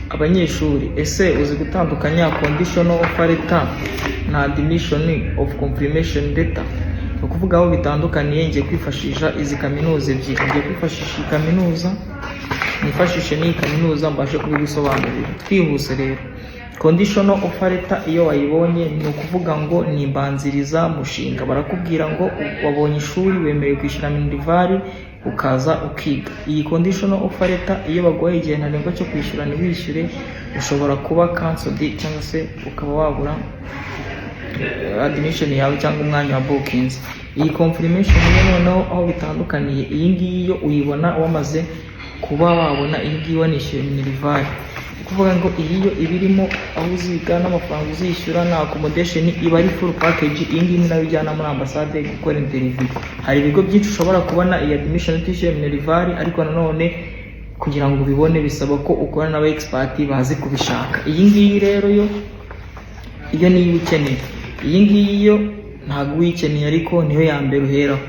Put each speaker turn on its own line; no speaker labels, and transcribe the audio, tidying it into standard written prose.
Abanyeshuri, ese uzi gutandukanya conditional offer letter na admission of confirmation letter? Ni ukuvuga aho bitandukaniye, ngiye kwifashisha izi kaminuza ebyiri. Ngiye kwifashisha iyi kaminuza, nifashishe n'iyi kaminuza, mbashe kubigusobanurira twihuse. Rero conditional offer letter, iyo wayibonye, ni ukuvuga ngo ni imbanziriza mushinga. Barakubwira ngo wabonye ishuri, wemerewe kwishyura minerval, ukaza ukiga. Iyi conditional offer letter, iyo baguhaye igihe ntarengwa cyo kwishyura ntiwishyure, ushobora kuba cancelled cyangwa se ukaba wabura admission yawe cyangwa umwanya wa bookings. Iyi confirmation yo noneho, aho bitandukaniye, iyi ngiyi yo uyibona wamaze kuba wabona iyi ngiyi, wanishyuye minerval. Ni ukuvuga ngo iyi yo iba irimo aho uziga n'amafaranga uzishyura na accommodation, iba ari full package. Iyi ngiyi ni nayo ujyana muri ambasade gukora interview. Hari ibigo byinshi ushobora kubona iyi admission utishyuye minerval, ariko nanone kugira ngo ubibone bisaba ko ukorana n'aba expert bazi kubishaka. Iyi ngiyi rero yo, iyo niyo ukeneye. Iyi ngiyi yo ntabwo uyikeneye, ariko niyo ya mbere uheraho.